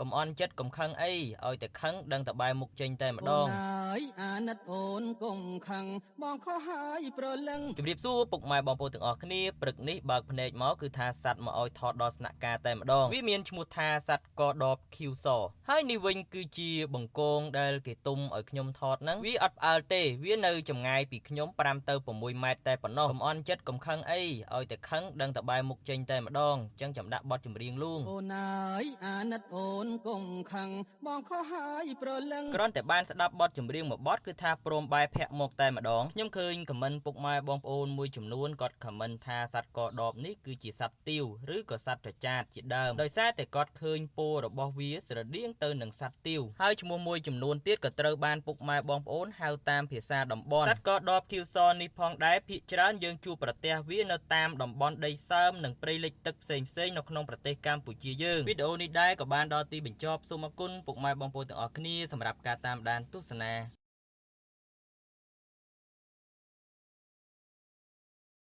កុំអន់ចិត្តកុំខឹងអីឲ្យតែខឹងដឹងតែបែរមុខចេញតែម្ដង អូនអើយអាណិតអូនកុំខឹងបងខុសហើយប្រលឹង ជំរាបសួរពុកម៉ែបងប្អូនទាំងអស់គ្នាព្រឹកនេះបើកភ្នែកមកគឺថាសัตว์មកឲ្យថតដល់ស្នាក់ការតែម្ដងវាមានឈ្មោះថាសัตว์កដបខៀវសហើយនេះវិញគឺជាបង្គងដែលគេទុំឲ្យខ្ញុំថតហ្នឹងវាអត់ផ្អើលទេវានៅចម្ងាយពីខ្ញុំ5ទៅ6ម៉ែត្រតែប៉ុណ្ណោះកុំអន់ចិត្តកុំខឹងអីឲ្យតែខឹងដឹងតែបែរមុខចេញតែម្ដងអញ្ចឹងចាំដាក់បទចម្រៀងលួង អូនអើយអាណិតអូនកុំខឹងបងខុសហើយប្រលឹង គ្រាន់តែបានស្ដាប់បទចម្រៀងមួយបទគឺថាព្រមបែរភ័ក្រមកតែម្ដងខ្ញុំឃើញ comment ពុកម៉ែបងប្អូនមួយចំនួនគាត់ comment ថាសត្វកដបនេះគឺជាសត្វទាវឬក៏សត្វត្រចាតជាដើមដោយសារតែគាត់ឃើញពណ៌របស់វាស្រដៀងទៅនឹងសត្វទាវហើយឈ្មោះមួយចំនួនទៀតក៏ត្រូវបានពុកម៉ែបងប្អូនហៅតាមភាសាតំបន់សត្វកដបខៀវសនេះផងដែរភាគច្រើនយើងជួបប្រទះវានៅតាមតំបន់ដីសើមនិងព្រៃលិចទឹកផ្សេងៗនៅក្នុងប្រទេសកម្ពុជាយើងវីដេអូនេះដែរក៏បានដល់ទីបញ្ចប់សូមអរគុណពុកម៉ែបងប្អូនទាំងអស់គ្នាសម្រាប់ការតាមដានទស្សនា។